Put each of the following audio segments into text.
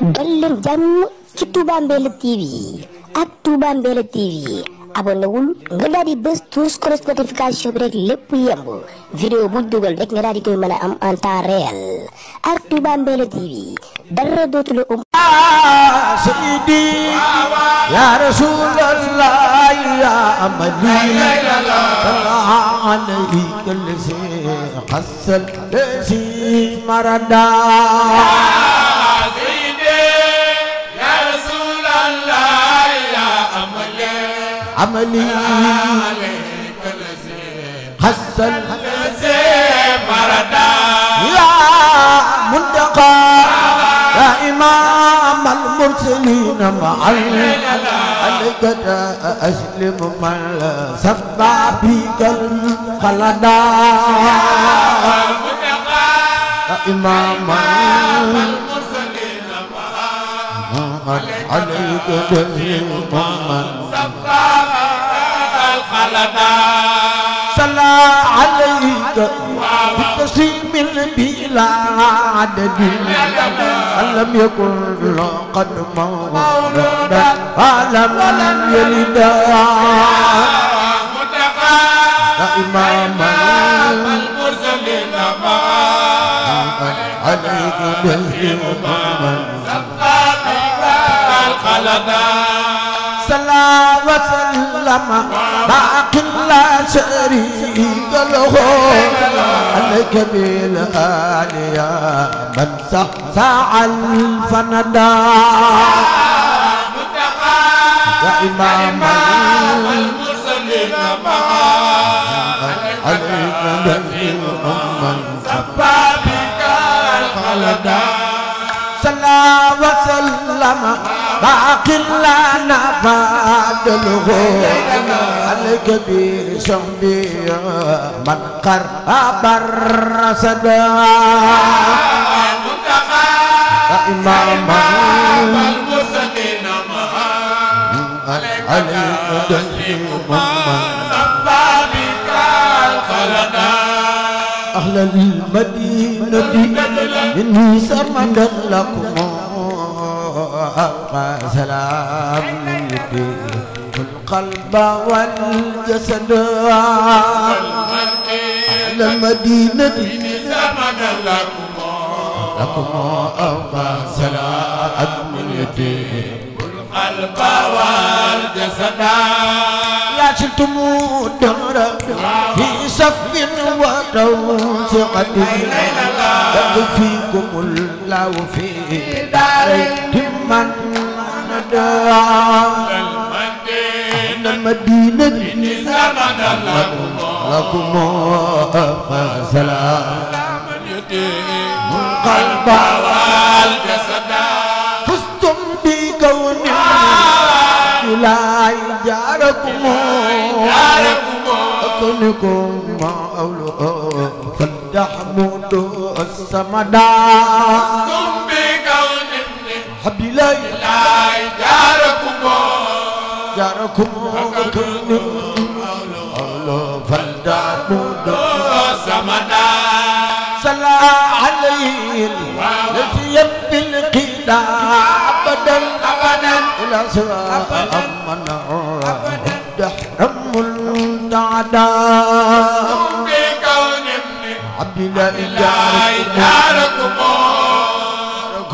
dal leen jàmm ci Touba Mbella TV ak Touba Mbella TV abonné wul nga daal di bës tous cloche notification bi rek lépp yemb vidéo bu dugal rek nga daal di koy mën a am en temps réel ak Touba Mbella TV dara dootul سيدي يا رسول الله يا أملي صلى عليك الذي حسن الذي مردا سيدي يا رسول الله يا أملي عليك الذي حسن الذي مردا يا منتقى يا إمام المرسلين مع عليك أسلم من سبع بك الخلدا يا إمام المرسلين عليك أسلم من سبع الخلدا صلى عليك بتسليم بلا عدد لم يكن قد مولدا ولم يلد يا إمام المرسلين عليك تسليم من الخلدا صلى وسلم باق لا شريك له عليك بالآل يا من سعى الفندا يا إمام المرسلين عليك تسليم من بابك الخلدا صلى وسلم باق لا نفاد له عليك بشهبي من قرب الرصدا يا إمام المرسلين عليك تسليم من بابك الخلدا أهل المدينة إني سمدا لكم أبقى سلام يدي القلب والجسد أهل المدينة سمدا لكم أبقى سلام يدي القلب والجسد لا شلتم الدهر في صف وتوسعة يكفيكم الله في دارين من ندى المدينة سمدا لكم سلام القلب والجسد فزتم بكون لا جاركم أكونكم أولو فالتحمد السمدا بكون حبي لا لا جاركم جاركم أكونكم أولو فالتحمد سمدا صلى عليه الذي يبي القداء أبدا إلى سواء أمنا دحر منتعدا بكون عبد الله لا جاركم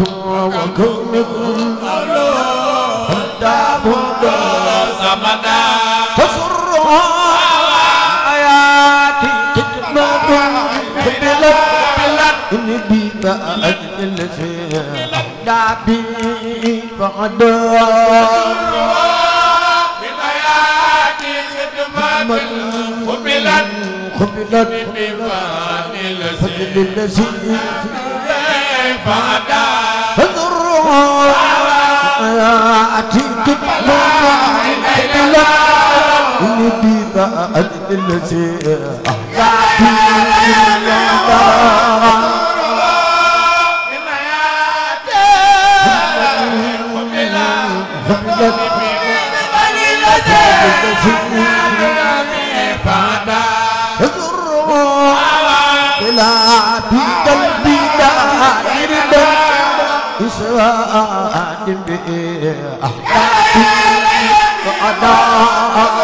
وكونكم فالتعبد سمدا فسرها آياتي خدمة قبلت إن بيبا أجل الذي دعبي فعدا بالآيات خدمة قبلت قبلت بفان فضل الذي الذي فعدا فذرها آياتي خدمة قبلت إن بيبا أجل الذي دعبي فعدا بلا بقلبي دائر خادم بأحلام وأداء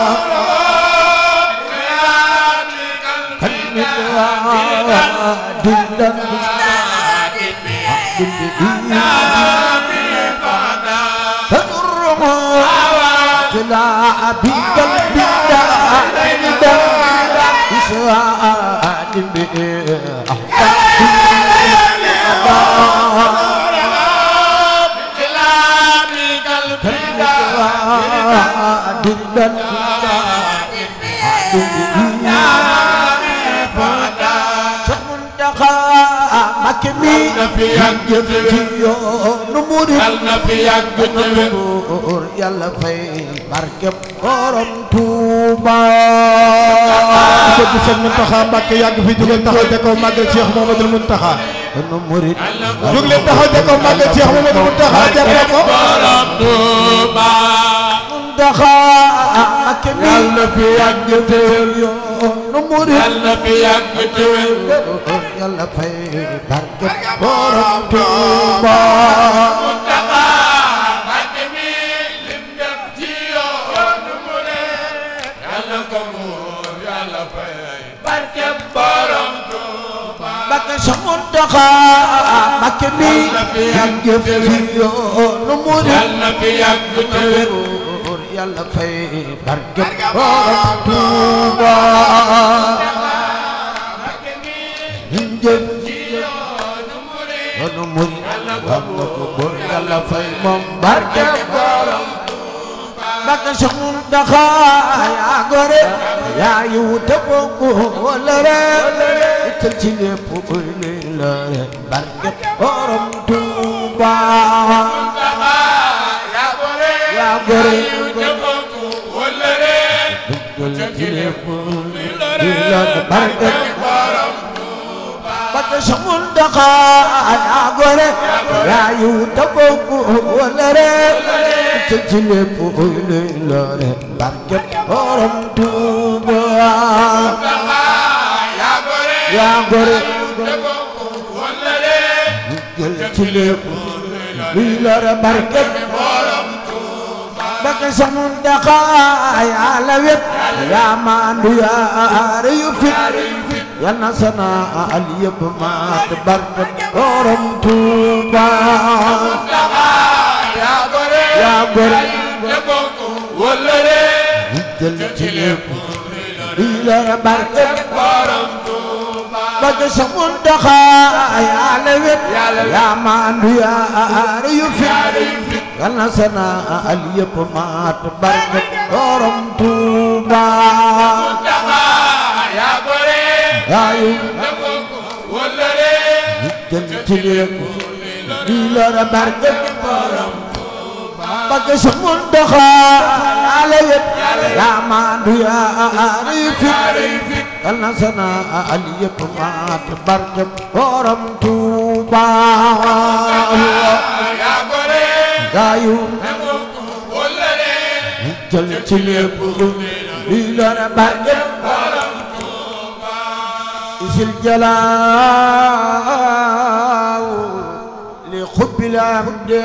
makmi fi yàgg ci yoonu murid yàlla fi yàgg buur yàlla fay barke borom Tuuba ko ci Sëñ Muntaxa Mbàkke yàgg fi jógal taxaw te ko màggal Cheikh Mouhamadoul Mountakha yoonu murid jóg leen taxaw te ko màggal Cheikh Mouhamadoul Mountakha jar na ko borom Tuuba Muntaxa makmi yàlla fi yàgg ci yoonu murid yàlla fi yàgg ci yàlla fay barke borom Tuuba Muntaxa Mbàkke mi lim def ci yoonu murid yàlla ko muur yàlla fay barke borom Tuuba Mbàkke sa Muntaxa Mbàkke mi yàgg fi yoonu murid yàlla fi yàgg ci yàlla fay barke borom Tuuba yoonu murid yàlla ko buur yàlla fay moom barke borom Mbàkke sa Muntaxa yaa gore yaa yiw te bokku wala rek te ci lépp la barke borom Tuuba yaa gore ci lépp la barke Mbàkke sa Muntaxa yaa gore yaa yiw te bokku wala rek te ci lépp la barke borom Tuuba yaa gore ci lépp la barke Mbàkke sa Muntaxa yaa la wet yaa maandu yaa reyu fit yal na sana al yëpp maat barke borom Tuuba yaa gore jël ci lépp la barke borom Tuuba Mbàkke sa Muntaxa yaa la wet yaa maandu yaa reyu fit yal na sana al yëpp maat barke borom Tuuba yaayu jël ci lépp la barke borom Mbàkke sa Muntaxa yaa la wet yaa maandu yaa reyu fit yal na sana al yëpp maat barke borom Tuuba yaayu jël ci lépp la barke isil jalaaw li xubbil abdi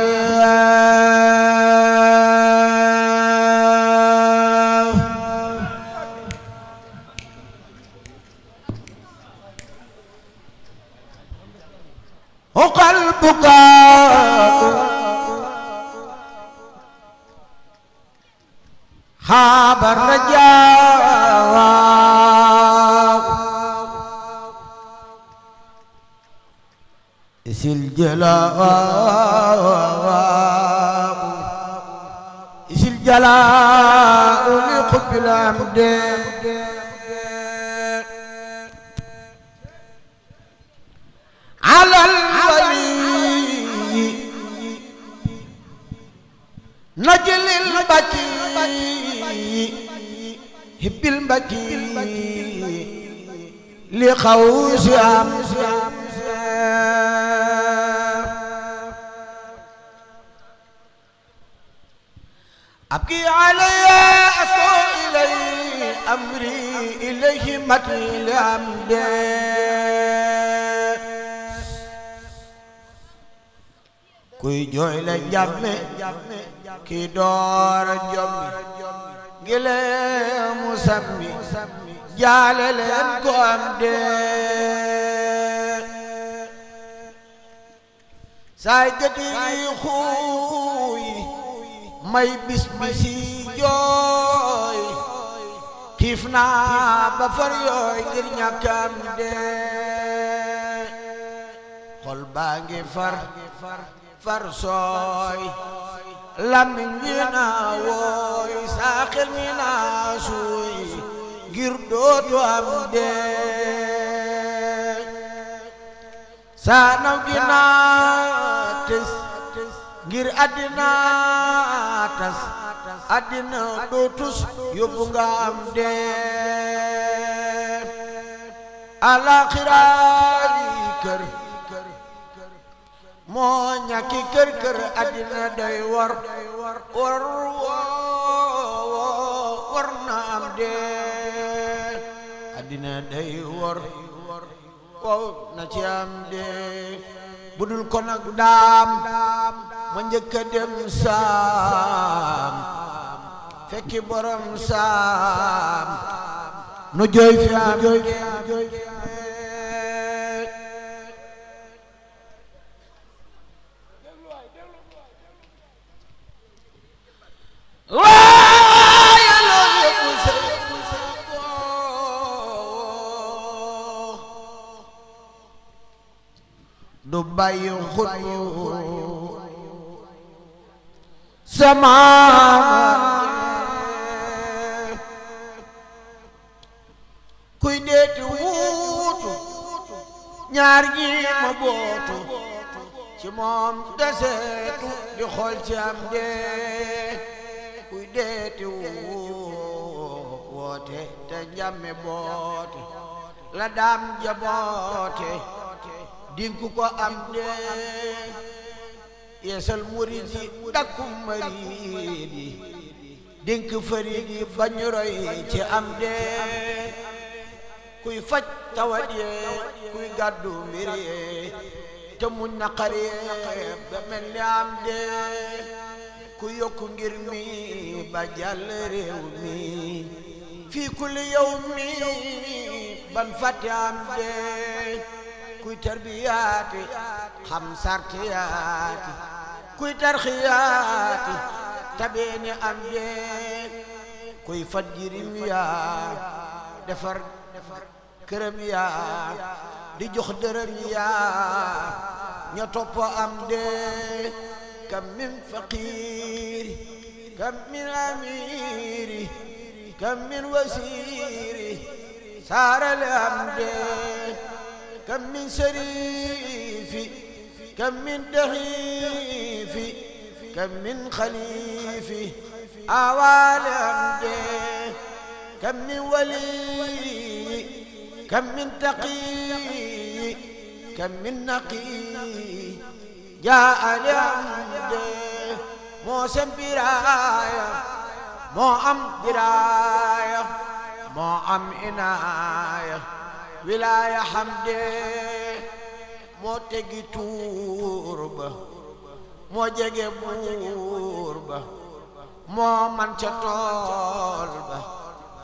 وقلبك حاب الرجاء إسي الجلاء لقب العمد على الولي نجل البكي هب البكي لخوش أبكي علي أسكو إلي أمري إليه متي لعمدي kuy jooy la njàmme ki doora jommi ngile mu sammi jaale leen ko am dee saay gëti xuuy may bis bisi jooy xiif naa ba far yooy ngir ñàkkam dee xol baa ngi far sooy lamiñ wi naa wooy saa xel mi naa suuy ngir dootu am dee saa naw gi naa tes ngir àddina tas àddina dootus yóbbu nga am dee alaxira yi kër moo ñàkki kër àddina day war na am dee àddina day war na ci am dee budul ko nag daam ma njëkk a dem saam fekki borom saam nu jooy fi am waaye loolu yëpp du bàyyi xutbu sama kuy deeti wuutu ñaar ñi ma bootu ci moom deseetu di xool ci am dee kuy deeti woote te njàmme boote la daam jaboote dinku ko am dee yeesal murid yi dakkum marid yi dink farid yi bañ roy ci am dee kuy faj tawat yee kuy gàddu mbir yee te muñ naqar yee ba mel ni am dee ku yokku ngir mi ba jàll réew mi fii kulli yawmi ban fàtte am dee kuy tarbiyaati xam sartiyaati kuy tarxiyaati tabeeni am dee kuy fat jirim yaa defar këram yaa di jox dërëm yaa ña topp am dee kam min faqiiri kam min amiiri kam min wasiiri saarale am dee kam min sariifi kam min daxiifi kam min xaliifi awaale am dee kam min walii kam min taqii kam min naqii jaale am dee moo sempiraaya moo am diraaya moo am inaaya wilaaya xamdee moo teggi tuur ba moo jege buur ba moo man ca tool ba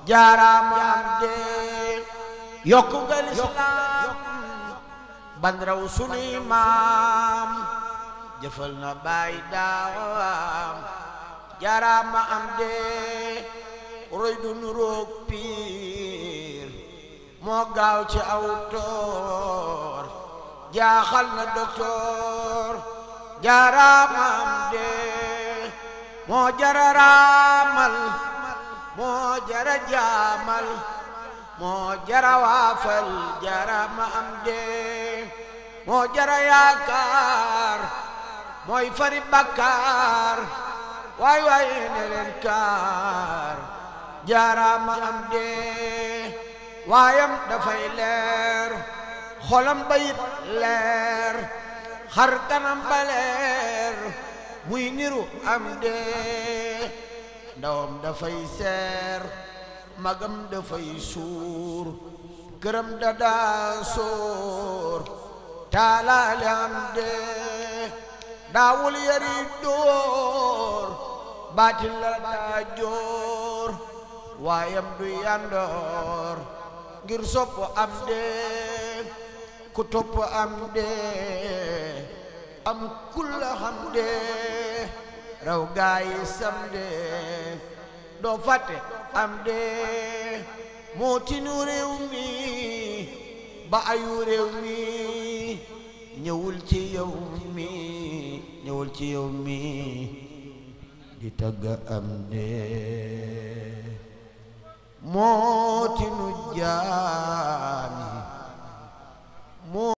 jaaraama am dee yokku nga lislaam ban raw sunuy maam jëfal na baay daam jaaraama am dee roy du nuroog piir moo gaaw ci aw toor jaaxal na doktoor jaaraama am dee moo jara raamal moo jara jaamal moo jara waafal jaaraama am dee moo jara yaakaar mooy fari bakkaar waay waay ne leen kaar jaaraama am dee waayam dafay leer xolam bayit leer xar kanam ba leer muy niru am dee ndawam dafay seer magam dafay suur këram dadaa sóor taalaale am dee daawul yari dóor baatin la daa joor waayam du yandoor ngir sopp am dee ku topp am dee am kulla xam dee raw gaayi sam dee doo fàtte am dee moo tinu réew mi ba ayu réew mi ñëwul ci yow mi ñëwul ci yow mi di tagga am dee moo tinu jaami